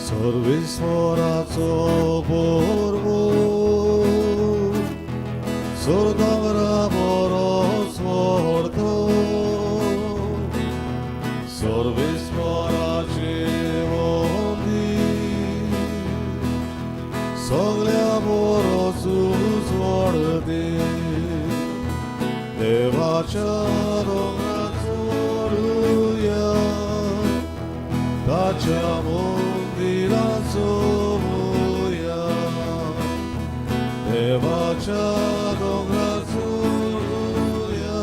सर्वेस्वराचो पोरवो सोरदोंगरा बरो स्वर्थ सर्वेस्वराचे वंदी सगळ्या बरो सुजवडते देवाच्या दोंगरार चडुया ताच्या मंदिरात चोवया देवाच्या दोंगरार चडुया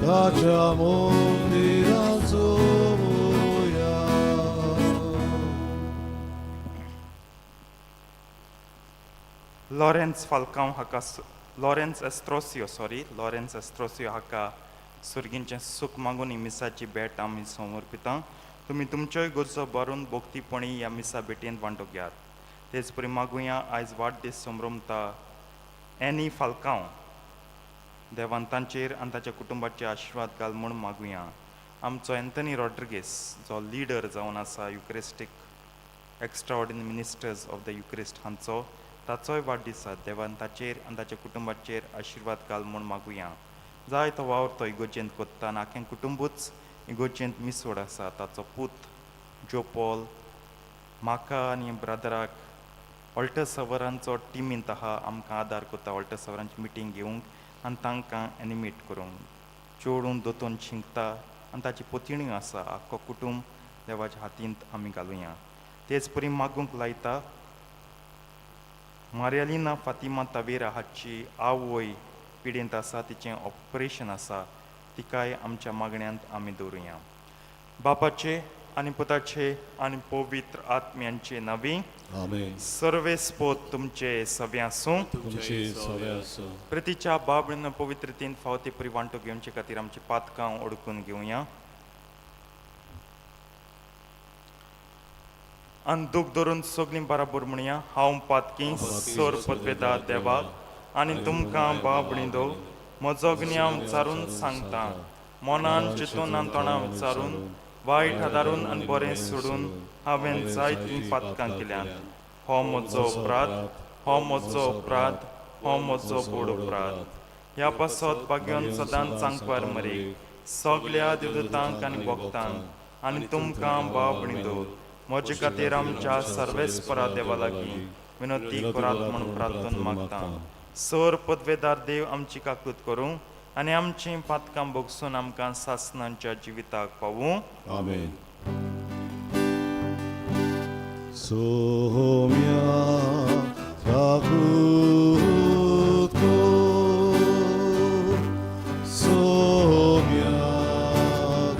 ताच्या मंदिरात चोवया. लॉरेन्स फाल्कांव हाका लॉरेन्स एस्ट्रोसियो सॉरी लॉरेन्स एस्ट्रोसियो हाका सुर्गींचें सूख मागून ही मिसाची भेट आमी समर्पिता. तुमी तुमच्योय गरजो भरून भोक्तीपणी ह्या मिसा भेटेंत वांटो घेयात. तेच परी मागुया आयज वाडदीस संभ्रमता एनी फाल्कांव देवान तांचेर आनी ताच्या कुटुंबाचे आशिर्वाद घाल म्हूण मागुया. आमचो एन्थनी रॉड्रिगीस जो लिडर जावन आसा Eucharistic extraordinary ministers of the Eucharist हांचो ताचोय वाडदीस आसा. देवान ताचेर आनी ताच्या कुटुंबाचेर आशिर्वाद घाल म्हूण मागुया. जाय तो वावर तो इगोर्जेंत कोत्ता आनी आख्खें कुटुंबूच इगोर्जेंत मिसोड आसा. ताचो पूत जो पॉल म्हाका आनी ब्रदराक ऑल्टर सवरांचो टिमींत आहा आमकां आदार कोत्ता ऑल्टर सवरांची मिटींग घेवंक आनी तांकां एनिमेट करूंक चेडूं दोतोन शिंकता आनी ताची पोतिणूय आसा. आख्खो कुटूंब देवाच्या हातींत आमी घालुया. तेच परी मागूंक लायता मार्यालिना फातिमा तावेरा हाची आवय पिडेंत आसा तिचें ऑपरेशन आसा तिकाय आमच्या मागण्यांत आमी दवरुया. बापाचे आनी पुताचे आनी पवित्र आत्म्यांचे नांवी. आमेन. सर्वेस्पोत तुमचे सवे आसूं. तुमची सवे आसूं. प्रतीच्या बाबडीन पवित्रतेन फावो ते परी वांटो घेवचे खातीर आमची पातकां ओडकून घेवया आनी दूख धरून सगळीं बराबर म्हणया. हांव पातकी सोर पदवेदा देवाक आनी तुमकां बाबणी दो म्हजो गिन्याव विचारून सांगता मनान चिंतून आनी तोंडान विचारून वायट आदारून आनी बरें सोडून हांवें जायतीं पातकां केल्यांत. हो म्हजो अपराध, हो म्हजो अपराध, हो म्हजो व्हड अपराध. ह्या पासत भाग्यान सदांच सांगपार मरेक सगल्या देवदूतांक आनी भक्तांक आनी तुमकां बाबणी दो म्हजे खातीर आमच्या सर्वेस्परा देवा लागीं विनोती करात म्हूण प्रार्थना मागता. सर पदवेदार देव आमची काकूत करूं आनी आमचीं पातकां भोगसून आमकां सासनांच्या जिविताक पावूं. आमेन. सोम्या काकूत को सोम्या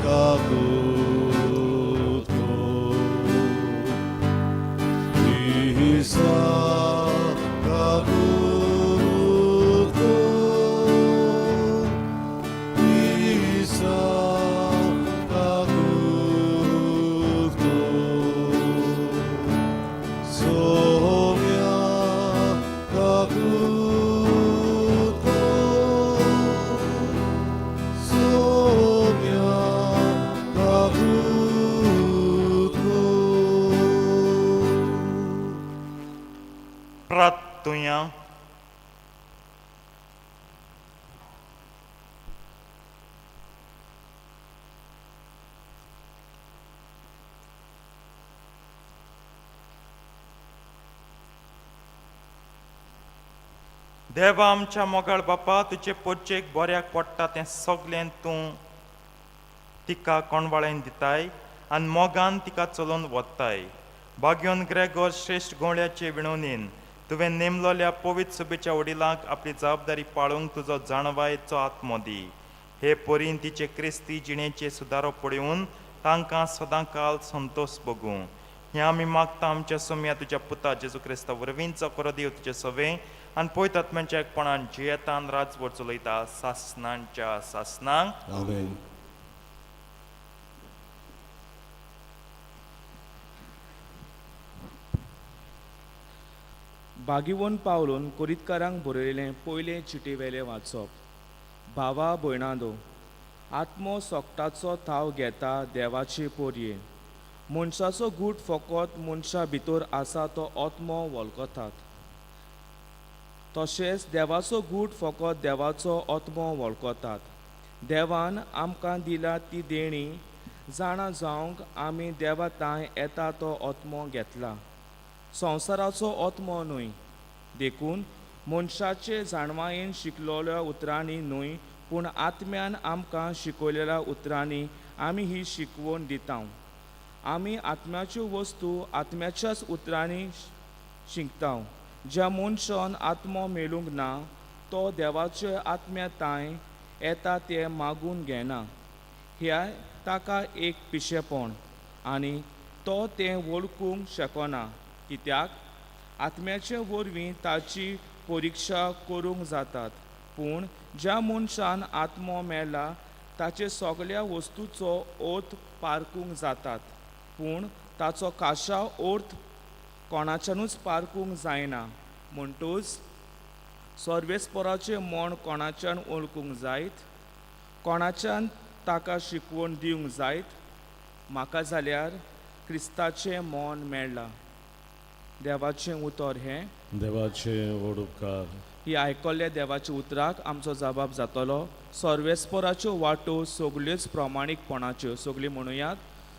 काकूत को ईसा काकूत को ईसा काकूत को सोम्या काकूत को सोम्या काकूत को. प्रार्थुया. देवा आमच्या मोगाळ बापा तुजे पोचेक बऱ्याक पडटा तें सगळें तूं तिका कोणवाळेन दिताय आनी मोगान तिका चलोवन वताय. बाग्योन ग्रेगोर श्रेश्ठ गोंवळ्याचे विणवणीन तुवें नेमलोल्या पवित्र सभेच्या वडिलांक आपली जबाबदारी पाळूंक तुजो जाणवायेचो आत्मो दी. हे परीन तिचे क्रिस्ती जिणेचे सुदारो पळोवन तांकां सदां काल संतोश भोगूं. हें आमी मागता आमच्या सोम्या तुज्या पुता जेजू क्रिस्ता वरवींचो करो देव तुजे सवे आनी पयत आत्म्यांच्या एकपणान जियेतान राजवट चलयता सासनांच्या सासनांक. आमेन. बागीवन पावलून कोरीतकारांक बरयलें पयलें चिटीवेलें वाचप. भावा भयणांदो, आत्मो सोकटाचो थाव घेता देवाचे पोरये. मनशाचो गूट फकत मनशा भितर आसा तो आत्मो वळखतात, तशेंच देवाचो गूट फकत देवाचो आत्मो वळखतात. देवान आमकां दिला ती देणी जाणा जावंक आमी देवा तांय येता तो आत्मो घेतला, संवसाराचो आत्मो न्हय. देखून मनशाचे जाणवायेन शिकलोल्या उतरांनी न्हय, पूण आत्म्यान आमकां शिकयलेल्या उतरांनी आमी ही शिकवण दिता. आमी आत्म्याच्यो वस्तू आत्म्याच्याच उतरांनी शिकता. ज्या मनशान आत्मो मेळूंक ना तो देवाचे आत्म्या तांय येता तें मागून घेना. ह्या ताका एक पिशेपण आनी तो तें वळखूंक शकना, कित्याक आत्म्याचे वरवीं ताची परिक्षा करूंक जातात. पूण ज्या मनशान आत्मो मेला ताचे सगळ्या वस्तूचो अर्थ पारकूंक जातात, पूण ताचो खाशा अर्थ कोणाच्यानूच पारकूंक जायना. म्हणटूच सर्वेस्पराचें मन कोणाच्यान वळखूंक जायत? कोणाच्यान ताका शिकवण दिवंक जायत? म्हाका जाल्यार क्रिस्ताचें मन मेळ्ळां. देवाचें उतर हें. देवाचे व्हड उपकार. ही आयकल्ल्या देवाच्या उतराक आमचो जबाब जातलो. सर्वेस्पराच्यो वाटो सगल्योच प्रमाणीकपणाच्यो. सगळीं म्हणुयात,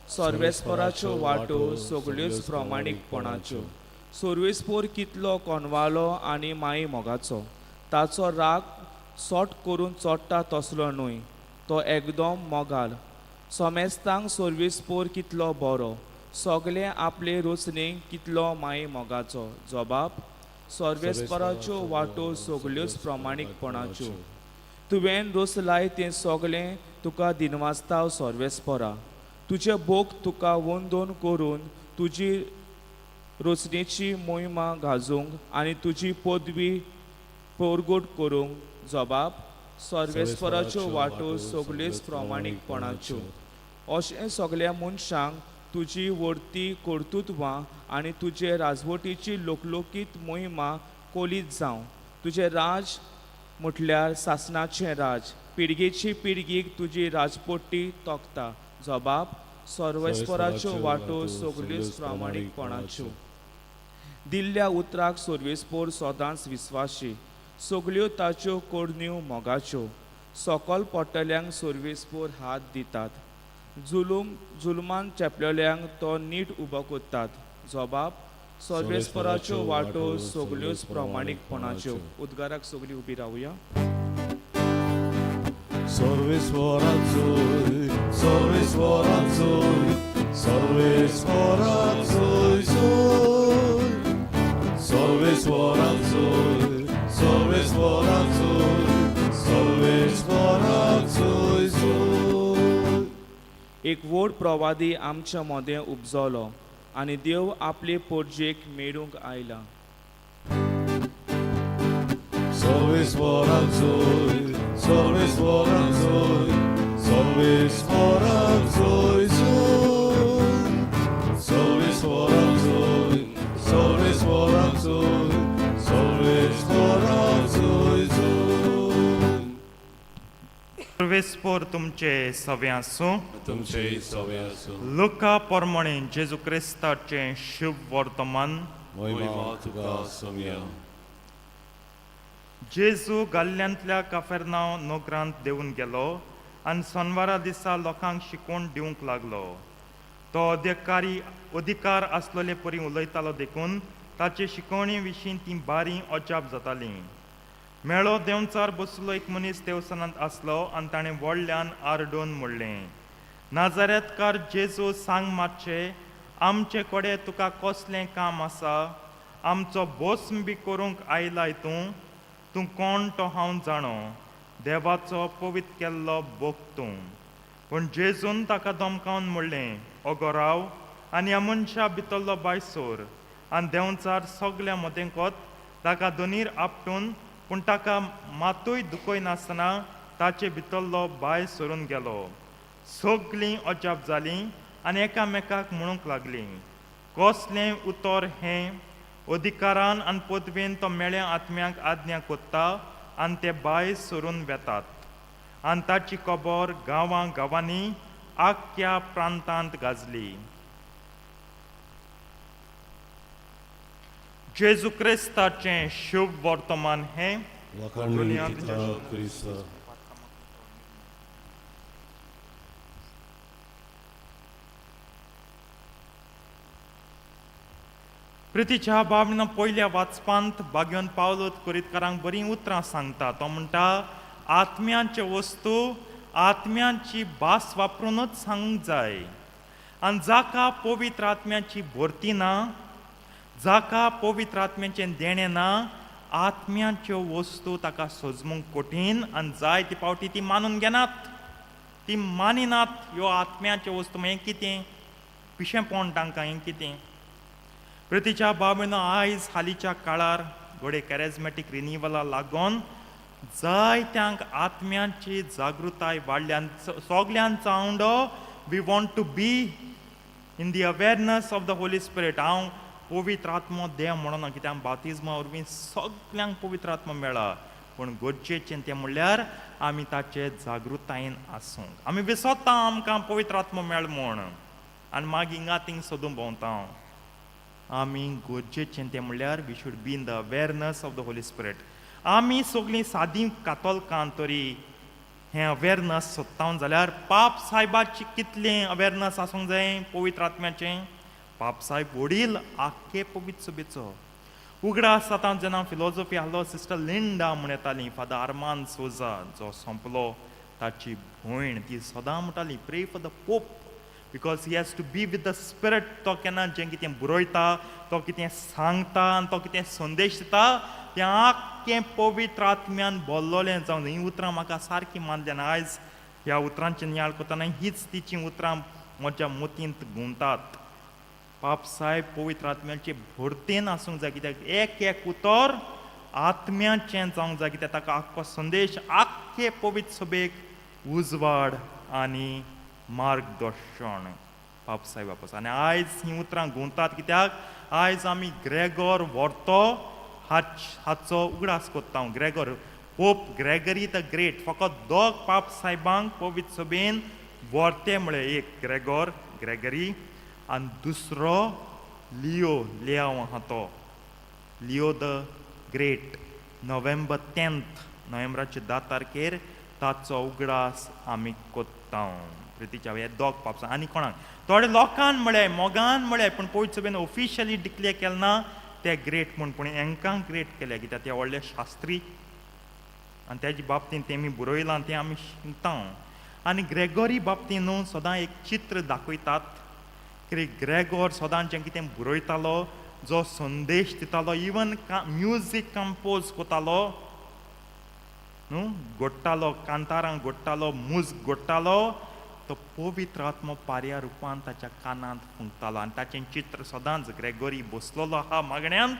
सर्वेस्पराच्यो वाटो सगल्योच प्रमाणीकपणाच्यो. सर्वेस्पोर कितलो कोनवालो आनी माई मोगाचो! ताचो राग सोट करून चोडटा तसलो न्हय, तो एकदम मोगाल. सोमेस्तांक सर्वेस्पोर कितलो बरो! सगळे आपले रोचणेक कितलो माई मोगाचो! जबाब, सर्वेस्पराच्यो वाटो सगल्योच प्रमाणीकपणाच्यो. तुवें रोसलाय तें सगळें तुका दिनवास्ताव सर्वेस्परा. तुजे भोग तुका वंदन करून तुजी रोचणेची मोहिमा गाजोवंक आनी तुजी पदवी परगट करूंक. जबाब, सर्वेस्पराच्यो वाटो सगल्योच प्रमाणीकपणाच्यो. अशें सगळ्या मनशांक तुजी व्हडती कर्तृत्वां आनी तुजे राजवटीची लोकलोकीत मोहिमा कोलीत जावं. तुजें राज म्हटल्यार सासणाचें राज, पिळगेची पिळगीक तुजी राजपट्टी तोखता. जबाब, सर्वेस्पराच्यो वाटो सगल्योच प्रामाणीकपणाच्यो. दिल्ल्या उतराक सर्वेस्पोर सदांच विस्वाशी, सगल्यो ताच्यो करण्यो मोगाच्यो. सकल पडटल्यांक सर्वेस्पोर हात दितात, जुलूम जुलमान चेपलेल्यांक तो नीट उबो करतात. जबाब, सर्वेस्पराच्यो वाटो सगल्योच प्रमाणीकपणाच्यो. उद्गाराक सगळीं उबी रावया. सर्वेस्वराचोय, सर्वेस्वराचोय, सर्वेस्वराचोय सोय. सर्वेस्वराचोय, सर्वेस्वराचोय, सर्वेस्वराचोय सोय. एक व्हड प्रवादी आमच्या मदें उपजलो आनी देव आपले पोरजेक मेळूंक आयला. सर्वेस्वराचोय, सर्वेस्वराचोय, सर्वेस्वराचोय सोय. सर्वेस्वराचोय, सर्वेस्वराचोय, सर्वेस्वराचोय सोय. सर्वेस्पोर तुमचे सवे आसूं. तुमचे सवे आसूं. लुका प्रमाणे जेजू क्रिस्ताचें शुभ वर्तमान. महिमा तुका सोम्या. जेजू गाल्ल्यांतल्या काफेरनांव नगरांत देंवून गेलो आनी सोनवारा दिसा लोकांक शिकवण दिवंक लागलो. तो अधिकारी अधिकार आसलेले परी उलयतालो, देखून ताचे शिकवणे विशीं तीं बारी अजाप जातालीं. मेळो देंवचार बसलो एक मनीस देवसनांत आसलो आनी ताणें व्हडल्यान आरडून म्हणलें, नाजारेतकार जेजू, सांग मातशें, आमचे कडेन तुका कसलें काम आसा? आमचो बोस्म बी करूंक आयलाय तूं? तूं कोण तो हांव जाणो, देवाचो पवित्र केल्लो बोग तूं. पूण जेजून ताका धमकावन म्हणलें, अगो राव आनी ह्या मनशा भितरलो बायसोर. आनी देंवचार सगल्या मदेंकोत ताका दोनीर आपटून, पूण ताका मातूय दुखयनासतना ताचे भितरलो भायर सरून गेलो. सगलीं अजाप जालीं आनी एकामेकाक म्हणूंक लागलीं, कसलें उतर हें! अधिकारान आनी पदवेन तो मेळ्या आत्म्यांक आज्ञा कोत्ता आनी ते भायर सरून वेतात. आनी ताची खबर गांवां गांवांनी आख्ख्या प्रांतांत गाजली. जेजू क्रिस्ताचें शुभ वर्तमान हें वाखाणणी तुका क्रिस्ता. प्रितीच्या बाबीन पयल्या वाचपांत बागेवन पावलोत कोरीतकारांक बरीं उतरां सांगता. तो म्हणटा आत्म्यांचे वस्तू आत्म्यांची भास वापरूनच सांगूंक जाय आनी जाका पवित्र आत्म्याची भरती ना, जाका पवित्र आत्म्याचें देणें ना, आत्म्यांच्यो वस्तू ताका सजमूंक कठीण आनी जाय ती पावटी ती मानून घेनात, ती मानिनात. ह्यो आत्म्यांच्यो वस्तू हें कितें पिशेंपण तांकां, हें कितें. प्रितीच्या बाबीनो, आयज हालींच्या काळार घडये कॅरेजमॅटीक रिनिवला लागून जायत्यांक आत्म्यांची जागृताय वाडल्या आनी सगल्यांचो आवंडो we want to be in the awareness of the Holy Spirit. हांव पवित्र आत्मो देव म्हणना, कित्याक बातिज्मा वरवीं सगल्यांक पवित्र आत्मो मेळ्ळा, पूण गरजेचें तें म्हणल्यार आमी ताचे जागृतायेन आसूंक. आमी विसरता आमकां पवित्र आत्मो मेळ म्हूण आनी मागीर हिंगा थिंग सोदूंक भोंवता. आमी गरजेचें तें म्हणल्यार we should be in the awareness of the Holy Spirit. आमी सगळीं सादी कातोलकां तरी हें अवेरनस सोदता जाल्यार पाप सायबाची कितलें अवेरनस आसूंक जाय पवित्र आत्म्याचें. पाप सायब वडील आख्खे पवित्र सभेचो उगडास जाता. जेन्ना फिलोजोफी आहलो, सिस्टर लिंडा म्हूण येताली, फादर आरमान सोजा जो सोंपलो ताची भयण, ती सदां म्हणटाली pray for the Pope because he has to be with the Spirit. तो केन्ना जें कितें बरयता, तो कितें सांगता आनी तो कितें संदेश दिता तें आख्खें पवित्र आत्म्यान बोल्लोलें जावन. हीं उतरां म्हाका सारकीं मानलीं आनी आयज ह्या उतरांचे नियाळ करतना हीच तिचीं उतरां म्हज्या मतींत घुंवतात. पाप साहेब पवित्र आत्म्याचे भरतेन आसूंक जाय, कित्याक एक एक उतर आत्म्याचें जावंक जाय, कित्याक ताका आख्खो संदेश आख्खे पवित्र सभेक उजवाड आनी मार्गदर्शन पाप साहेबा पासून. आनी आयज हीं उतरां घुंवतात कित्याक आयज आमी ग्रेगोर व्हरतो हाचो उगडास कोत्ता. Gregor, Pope Gregory the Great, फकत दोग पाप साहेबांक पवित्र सभेन व्हरते म्हळें, एक ग्रेगोर ग्रेगरी आनी दुसरो लियो, लियाव आहा तो लियो the great. November 10, नोव्हेंबराचे 10 तारखेर ताचो उगडास आमी कोत्ता. प्रितीच्या हे दोग पापसा आनी कोणाक थोडे लोकान म्हळें, मोगान म्हळें, पूण पवित्र सभेन ऑफिशियली डिक्लेर केलें ना ते ग्रेट म्हूण, पूण हेंकां ग्रेट केले कित्याक ते व्हडले शास्त्री आनी तेजे बाबतींत तेमी बरयलां तें आमी शिकता. आनी ग्रेगोरी बाबतींत न्हू सदां एक चित्र दाखयतात की ग्रेगोर सदां जें कितें बरयतालो, जो संदेश दितालो, इवन म्युजीक कंपोज करतालो न्हू, गोडटालो, कांतारां गोडटालो, मुज गोडटालो, तो पवित्र आत्मो पारया रुपान ताच्या कानांत फुंकतालो. आनी ताचें चित्र सदांच ग्रेगोरी बसलेलो आहा मागण्यांत,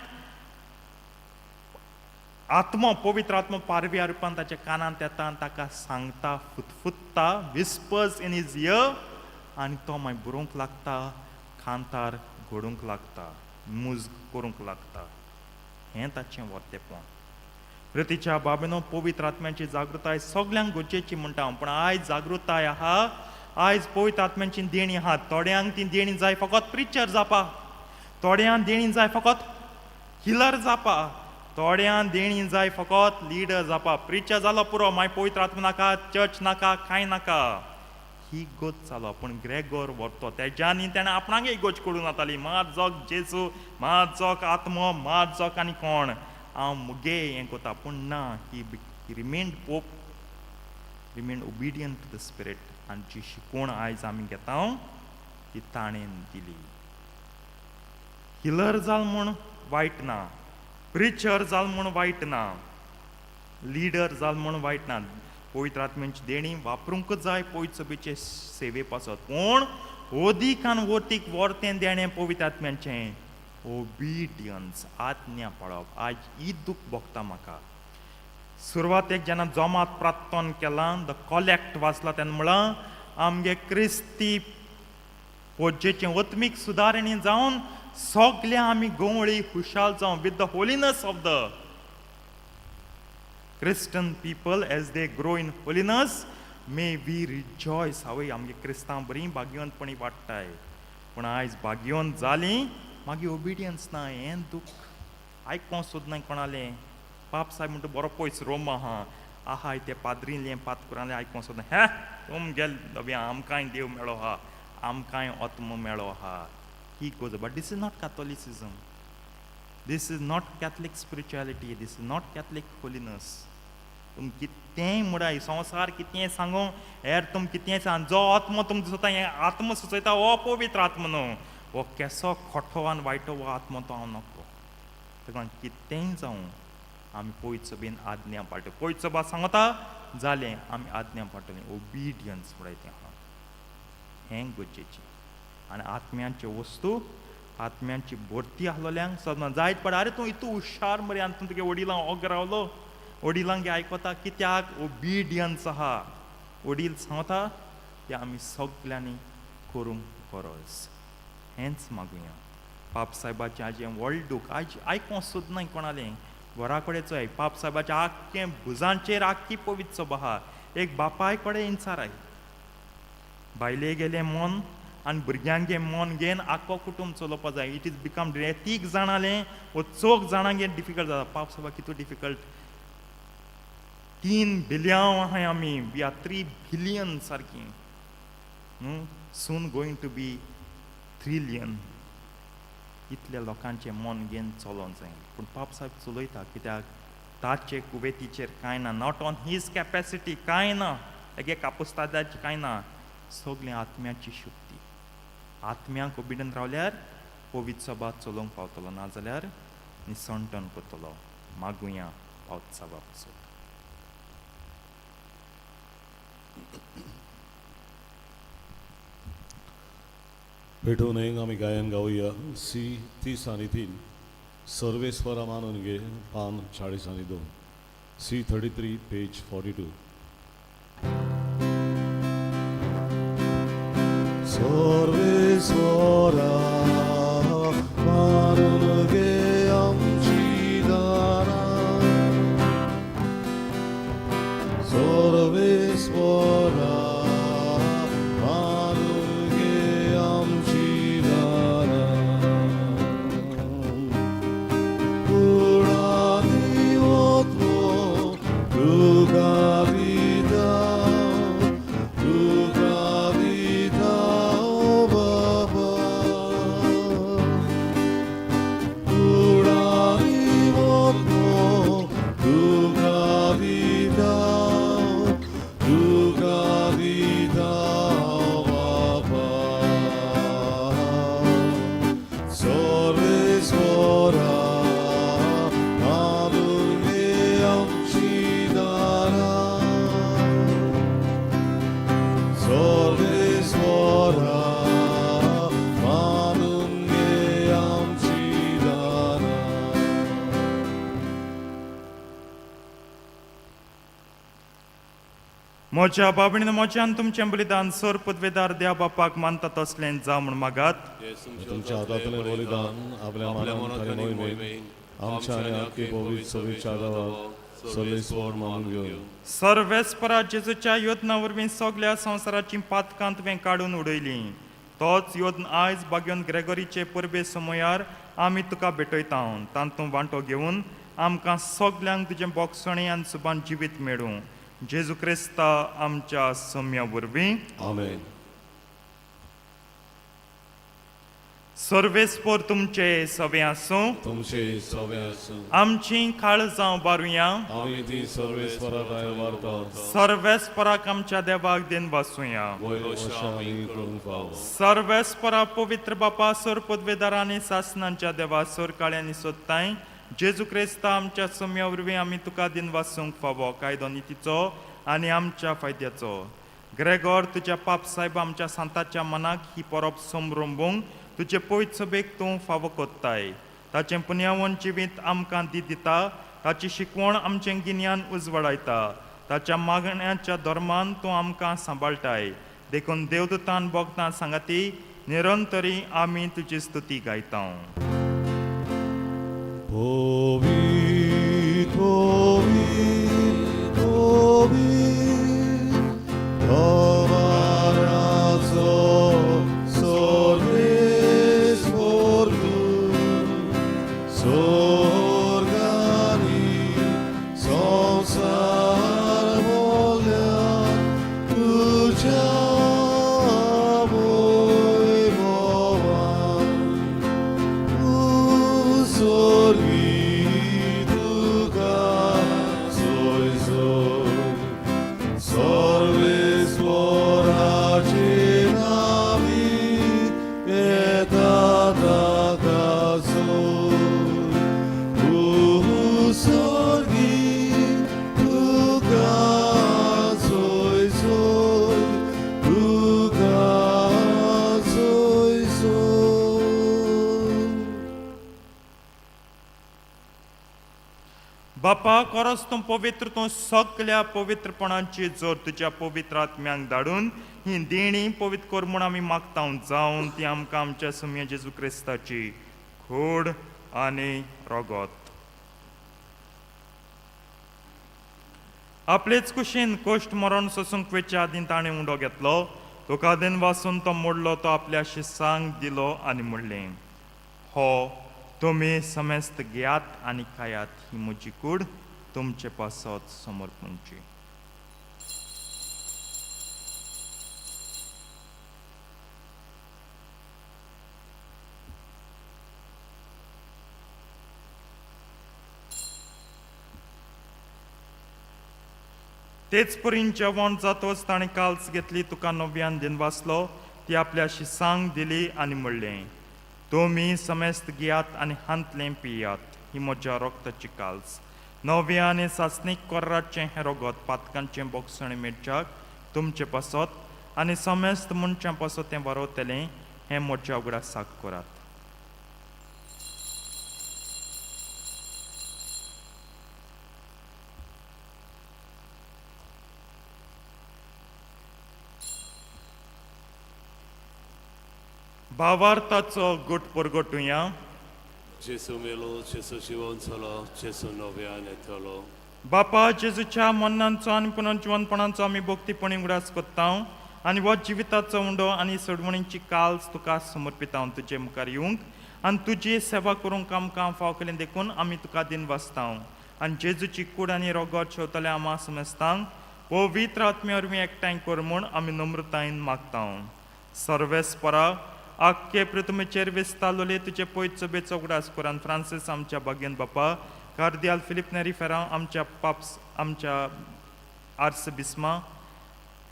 आत्मो पवित्र आत्मो पारव्या रुपान ताच्या कानांत येता आनी ताका सांगता, फुतफुत्ता, विस्पर्स इन his year, आनी तो मागीर बरोवंक लागता, कांतार घडूंक लागता, मुज करूंक लागता. हें ताचें वर्तेपण. प्रितीच्या बाबेनो, पवित्र आत्म्याची जागृताय सगल्यांक गरजेची म्हणटा हांव, पूण आयज जागृताय आहा, आयज पवित्र आत्म्याची देणी आहा. थोड्यांक ती देणी जाय फकत प्रिचर जावपा, थोड्यांक देणी जाय फकत हिलर जावपा, थोड्यांक देणी जाय फकत लिडर जावपा. प्रिचर जालो पुरो, मागीर पवित्र आत्मा नाका, चर्च नाका, कांय नाका, ही गोत जालो. पूण ग्रेगोर व्हरतो तेज्यांनी तेणें आपणाक इगोज करून जाताली, मात जोग जेजू, मात जोग आत्मो, मात जोग आनी कोण, हांव मुगे हें कोता. पूण ना, he remained Pope, remained obedient to the Spirit. आनी जी शिकवण आयज आमी घेता ती ताणें दिली. हिलर जाल म्हूण वायट ना, प्रिचर जाल म्हूण वायट ना, लिडर जाल म्हूण वायट ना. पवित्र आत्म्यांची देणी वापरूंकच जाय पवित्र सभेचे सेवे पासत, पूण ओदीक आनी वोतीक वर्तें देणें पवित्र आत्म्यांचें ओबिडियन्स, आज्ञा पाळप. आयज ही दूख भोगता म्हाका. सुरवातेक जेन्ना जोमात प्रार्थन केलां, the collect वाचला, तेन्ना म्हळां आमगे क्रिस्ती पोजेचें ओत्मीक सुदारणी जावन सगळे आमी गोंवळी खुशाल जावं with the holiness of the Christian people as they grow in holiness may we rejoice. हांवय आमगे क्रिस्तांव बरीं भाग्यवंतपणी वाडटाय, पूण आयज भाग्यवंत जालीं मागीर ओबिडियन्स ना, हें दूख. आयकों सोदनाय कोणालें. पाप साहेब म्हणटा बरो पयस रोम आहा आहाय ते पाद्रीलें पातकुरांलें आयकों सोदनाय. हें तुम गेल दब्या आमकांय देव मेळो आहा, आमकांय आत्मो मेळो आहा. ही गजाल. But this is not Catholicism, this is not Catholic spirituality, this is not Catholic holiness. तुम कितेंय म्हणाय, संवसार कितेंय सांगू, हेर तुम कितेंय सांग, जो आत्मो तुमकां सुचयता, हें आत्मो सुचयता हो पवित्र आत्मो न्हू, हो केसो खोटो आनी वायटो हो आत्मो तो हांव नको. तेका कितेंय जावं आमी पयचो बीन आज्ञा पाळटा. पयचो बा सांगता जालें आमी आज्ञा पाळटलीं. ओबिडियन्स म्हणटाय तें आहा, हें गरजेचें. आनी आत्म्यांच्यो वस्तू आत्म्यांची भरती आसलेल्यांक सदना जायत पड. आरे तूं इतू हुशार मरे आनी तूं तुगे वडिलांक ओग रावलो, वडिलांक आयकता कित्याक? ओबिडियन्स आहा. वडील सांगता तें आमी सगल्यांनी करूंक गरज. हेंच मागुया. पाप साहेबाचें आज हें व्हड दूख आयज आयकों सोदनाय कोणालें. घरा कडेन चोय पाप साहेबाच्या आख्खें भुजांचेर आख्खी पवित्र सभा आहा. एक बापाय कडेन इन्सार I, बायले गेलें मन आनी भुरग्यांगे मन घेवन आख्खो कुटुंब चलोवपा जाय. It is become तीग जाणांलें वो चौग जाणांगे डिफिकल्ट जाता. पाप सभा कितू डिफिकल्ट. 3 बिलयांव आहाय आमी, we are 3 billion सारकी न्हू, सून गोयींग टू बी 3 trillion. इतल्या लोकांचें मन घेवन चलोवंक जाय. पूण पाप साहेब चलयता कित्याक? ताचे कुवेतीचेर कांय ना, not on his capacity कांय ना, तेगे कापुस्तादाची कांय ना, सगळें आत्म्याची शक्ती. आत्म्याक ओबिडन रावल्यार पवित्र सभा चलोवंक पावतलो, नाजाल्यार निसणटन करतलो. मागुया पावत सभा पासून. पेटोवन एक आमी गायन गावया. सी 30 आनी 3 सर्वेस्वरा मानून घे, पान 40 आनी 2, सी 33 पेज 42. सर्वेस्वरा मानून घे आमची दारां, सर्वेस्वरा मानून घे आमची दारां, कुळांनी ओतलो तुका दिता, तुका दिता ओ बाबा, कुळांनी ओतलो तुका दिता, तुका दिता ओ बाबा, सर्वेस्वरा मानून घे आमची दारां, सर्वेस्वरा मानून घे आमची दारां. म्हज्या बाबणीन म्हज्यान तुमचें बलिदान सर पदवेदार देव बापाक मानता तसलें जावं म्हूण मागात. तुमच्या हातांतलें बलिदान आपल्या मनांत आनी मोहिमेन आमच्या आनी आख्खे पवित्र सभेच्या देवाक सर्वेस्वर मानून घेवन. सर्वेस्परा जेजूच्या योजना वरवीं सगल्या संवसाराचीं पातकां तुवें काडून उडयलीं. तोच योद्न आयज बागेवन ग्रेगोरीचे परबे समयार आमी तुका भेटयता. तातूंत वांटो घेवन आमकां सगल्यांक तुजें बोगसणें आनी सुबान जिवीत मेळूं. जेजू क्रिस्ता आमच्या सम्या वरवीं. आमेन. सर्वेस्पर तुमचे सवे आसूं. तुमचे सवे आसूं. आमची काळजां बारुया. आमी ती सर्वेस्वरा भायर वारतात. सर्वेस्पराक आमच्या देवाक दिन वासुया. वयर अशें आमी करूंक फावो. सर्वेस्परा पवित्र बापा सर पदवेदारांनी सासनांच्या देवा सर काळ्यांनी सोदताय जेजू क्रिस्ता आमच्या सम्या वरवीं आमी तुका दिन वासूंक फावो कायदो नितीचो आनी आमच्या फायद्याचो. ग्रेगोर तुज्या पाप सायब आमच्या सांताच्या मनाक ही परब समरंबूंक तुजे पयत सभेक तूं फावो कोत्ताय. ताचें पुनयावन जिवीत आमकां दी दिता, ताची शिकवण आमचें गिन्यान उजवाडायता. ताच्या मागण्याच्या धर्मान तूं आमकां सांबाळटाय. देखून देवदूतान बोगतां सांगाती निरंतरी आमी तुजी स्तुती गायता. पवित्र पवित्र पवित्र दवाराचो सर्वेस्पर तूं, खरोच तूं पवित्र, तूं सगल्या पवित्रपणाची जोर तुज्या पवित्र आत्म्यांक धाडून ही देणी पवित्र कर म्हूण आमी मागता, जावन ती आमकां आमच्या सुम्या जेजू क्रिस्ताची खोड आनी रगत. आपलेच कुशीन कश्ट मरण सोसूंक वेच्या आदीं ताणें उंडो घेतलो, तुका then वासून तो मोडलो, तो आपल्या शिसांक दिलो आनी म्हणलें, हो तुमी समेस्त घेयात आनी खायात, ही म्हजी कूड तुमचे पासत समर्पणची. तेच परीन जेवण जातोच ताणें काल्स घेतली, तुका नव्यान दिन वाचलो, ती आपल्या शिसांक दिली आनी म्हणलें, तुमी समेस्त घेयात आनी हांतलें पियात, ही म्हज्या रक्ताची काल्स, नव्या आनी सासणीक कोर्राचें हें रगत पातकांचें बोगसण मेळच्याक तुमचे पासत आनी समेस्त मनशां पासत तें बरोवतलें, हें म्हज्या उगडासाक करात. भावार्थाचो गुट परगटुया. जेसू मेलो, जेसू जिवन चलो, जेसू नव्यान येतलो. बापा जेजूच्या मरणांचो आनी पुनर्जिवनपणाचो आमी भक्तीपणी उगडास करता आनी हो जिविताचो उंडो आनी सोडवणीची काल्स तुका समर्पिता. तुजे मुखार येवंक आनी तुजी सेवा करूंक आमकां फाव केलें देखून आमी तुका दिन वाचता आनी जेजूची कूड आनी रोगत शेवतल्या आमा समेस्तांक पवित्र आत्म्या वरवीं एकठांय कर म्हूण आमी नम्रतायेन मागता. सर्वेस्परा आख्खे पृथ्वीचेर विस्तारलोले तुजे पयत सभेचो उगडास कर आनी फ्रांसीस आमच्या भाग्यन बापा, कार्दियाल फिलीप नेरी फेरांव आमच्या पाप्स आमच्या आर्स बिस्मा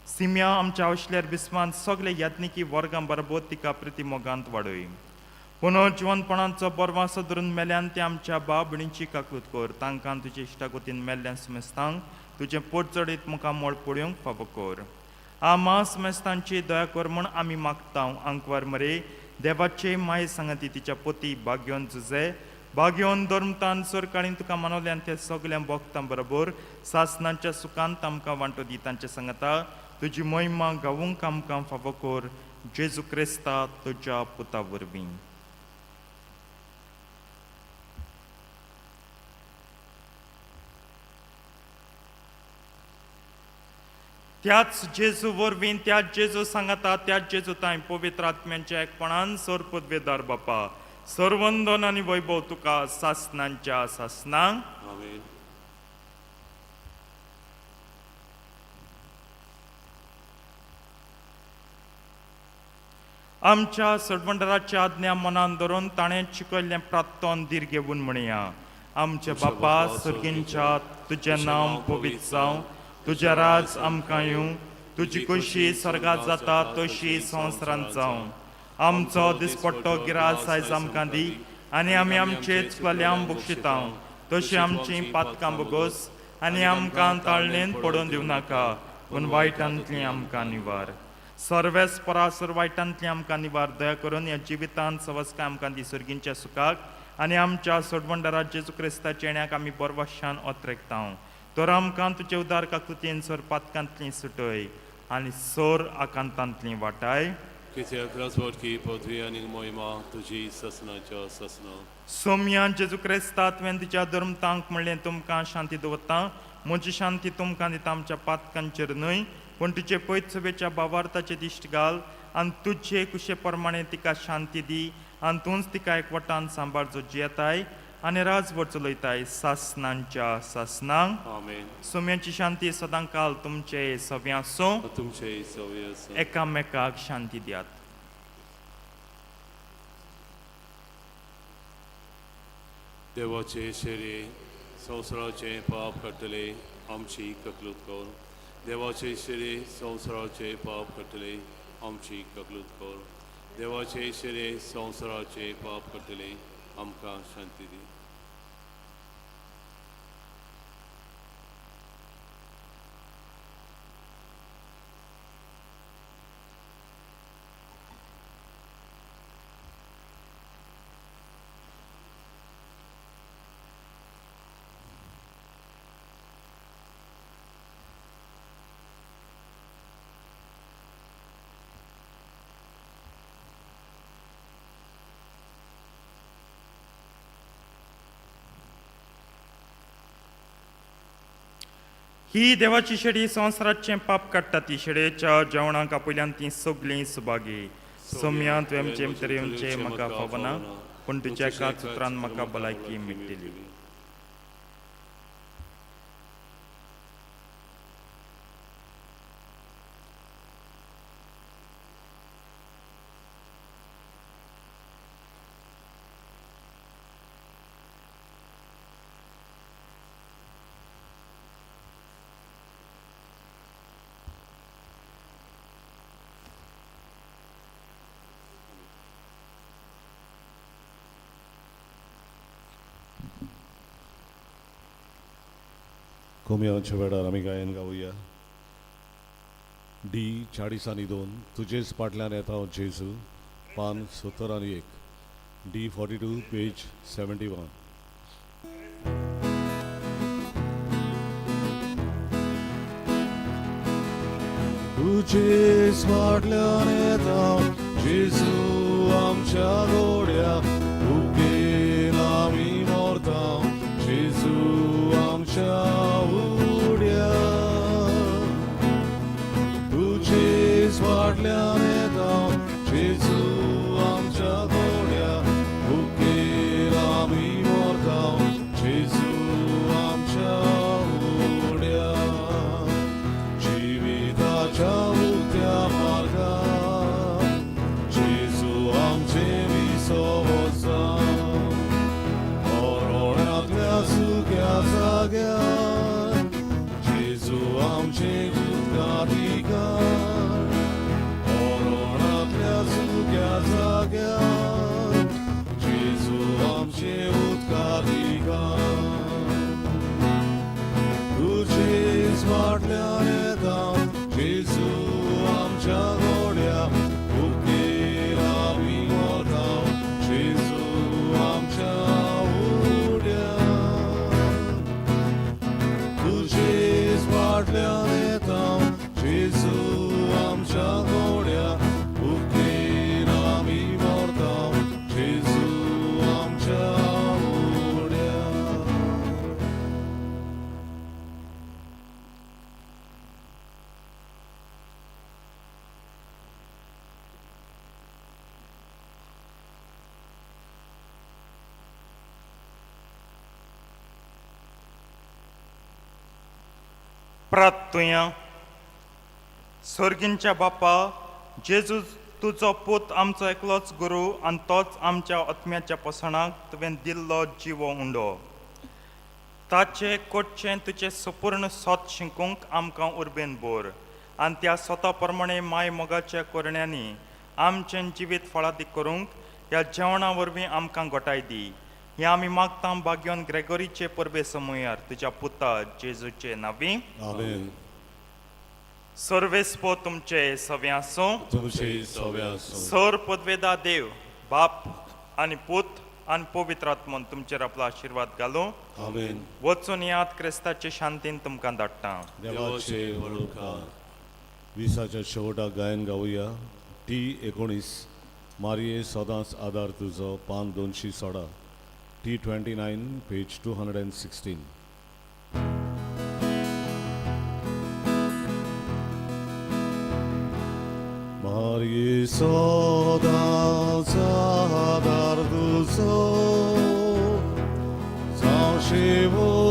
सिम्या आमच्या आवशल्यार बिस्मान सगळे याज्ञिकी वर्गां बरोबर तिका प्रिती मोगांत वाडय. पुनर्जिवनपणाचो बरवासो धरून मेल्यान ते आमच्या बाब भयणीची काकूत कर, तांकां तुजे इश्टागतीन मेल्ल्यान समेस्तांक तुजें पोट चडीत मुखार मोळ पळोवंक फावो कर. आमा समेस्तांची दया कर म्हूण आमी मागता. आंकवार मरे देवाचे माये सांगाती तिच्या पोती भाग्योन जुजे भाग्योन धर्मतान सरकाळीन तुका मानवल्यान ते सगळ्या भोगतां बरोबर सासनांच्या सुखांत आमकां वांटो दी. तांचे सांगता तुजी मोहिमा गावूंक आमकां फावो कर, जेजू क्रिस्ता तुज्या पुता वरवीं. त्याच जेजू वरवीं, त्याच जेजू सांगाता, त्याच जेजू तांय पवित्र आत्म्यांच्या एकपणान सर पदवेदार बापा, सर्वंदन आनी वैभव तुका सासनांच्या सासनांक. आमेन. आमच्या सडवंडराच्या आज्ञा मनान धरून ताणें शिकयल्लें प्रार्थन धीर घेवन म्हणया. आमच्या बापा सर्गींच्या, तुजें नांव पवित्र जावं, तुजें राज आमकां येवं, तुजी खोशी स्वर्गात जाता तशी संवसारांत जावं. आमचो दिसपट्टो गिरास आयज आमकां दी आनी आमी आमचे चुकल्यां बक्षिता तशी आमची पातकां बोगोस आनी आमकां ताळणेंत पडोवन दिवं नाका, पूण वायटांतली आमकां निवार. सर्वेस परासर वायटांतली आमकां निवार. दया करून ह्या जिवितांत सवस्काय आमकां दी सर्गींच्या सुखाक आनी आमच्या सोडवंडरा जेजू क्रिस्ताच्या येण्याक आमी बरवाशान ओतरेकता. तर आमकां तुजे उदार काकुतीन सर पातकांतली सुटय आनी सोर आकांतांतली वाटाय. कित्याक राजवटकी पदवी आनी मोहिमा तुजी ससनाच्या ससना. सोम्या जेजू क्रिस्ता तुवें तुज्या धर्मतांक म्हणलें, तुमकां शांती दवरता, म्हजी शांती तुमकां दिता, आमच्या पातकांचेर न्हय पूण तुजे पयत सभेच्या बावार्थाचे दिश्ट घाल आनी तुजे कुशे प्रमाणे तिका शांती दी आनी तूंच तिका एकवटान सांबाळ, जो जियेताय आनी राजवट चलयताय सासनांच्या सासनांक. आमेन. सोम्याची शांती सदां काल तुमचे सव्यां आसूं. तुमचे सवय आसूं. एकामेकाक शांती दियात. देवाचे शेरे संवसाराचे पाप काडटले आमची ककलूत कर. देवाचे शेरे संवसाराचे पाप काडटले आमची ककलूत कर. देवाचे शेरे संवसाराचे पाप काडटले आमकां शांती दी. ही देवाची शेडी संवसाराचें पाप काडटा ती शेडयेच्या जेवणाक आपयल्यान तीं सगळीं सुभागी. सोम्या, तुवें जेम तरेचे म्हाका फावना, पूण तुज्या एकाच उतरान म्हाका भलायकी मेळटली. कोमयाच्या वेळार आमी गायन गावया डी 42, तुजेच फाटल्यान येता हांव जेजू, पान 71, डी 42 पेज 71. तुजेच फाटल्यान येता जेजू आमच्या गोड्या, उगेन आमी मरता जेजू आमच्या उड्या. तुजेच फाटल्यान येता जेजू आमच्या गोड्या, उगेन आमी मरता जेजू आमच्या उड्या. जिविताच्या उक्त्या मार्गार जेजू आमचे विसवसा, मरणांतल्या सुक्या जाग्यार जेजू आमचे उदकाधिकार, मरणांतल्या सुक्या जाग्यार जेजू आमचे उदकाधिकार. तुजेच फाटल्यान येता जेजू आमच्या गोड्या, उगेर आमी मरता जेजू आमच्या उड्या. तुजेच फाटल्यान येता जेजू आमच्या गोड्या, उगेर आमी मरता जेजू आमच्या उड्या. प्रार्थुया. सर्गींच्या बापा, जेजू तुजो पूत आमचो एकलोच गुरू आनी तोच आमच्या आत्म्याच्या पोसणाक तुवें दिल्लो जिवो उंडो, ताचे कोटचें तुजें सपूर्ण सोत शिकूंक आमकां उर्बेन बोर आनी त्या स्वता प्रमाणे माय मोगाच्या करण्यांनी आमचें जिवीत फळादीक करूंक ह्या जेवणा वरवीं आमकां गोटाय दी. हें आमी मागता भाग्योन ग्रेगोरीचे परबे समयार तुज्या पुता जेजूचे नांवी. आमेन. सर्वेस्पो तुमचे सवे आसूं. तुमचे सवे आसूं. सर पदवेदा देव बाप आनी पूत आनी पवित्र आत्मन तुमचेर आपलो आशिर्वाद घालूं. आमेन. वचून यात, क्रिस्ताचे शांतीन तुमकां धाडटा. देवाचे वळखा. विसाच्या शेवटाक गायन गावया टी 19, मारये सदांच आदार तुजो, पान 216, टी 29 पेज 216. मारये सदांच आदार तुजो, जावं शेवटाक.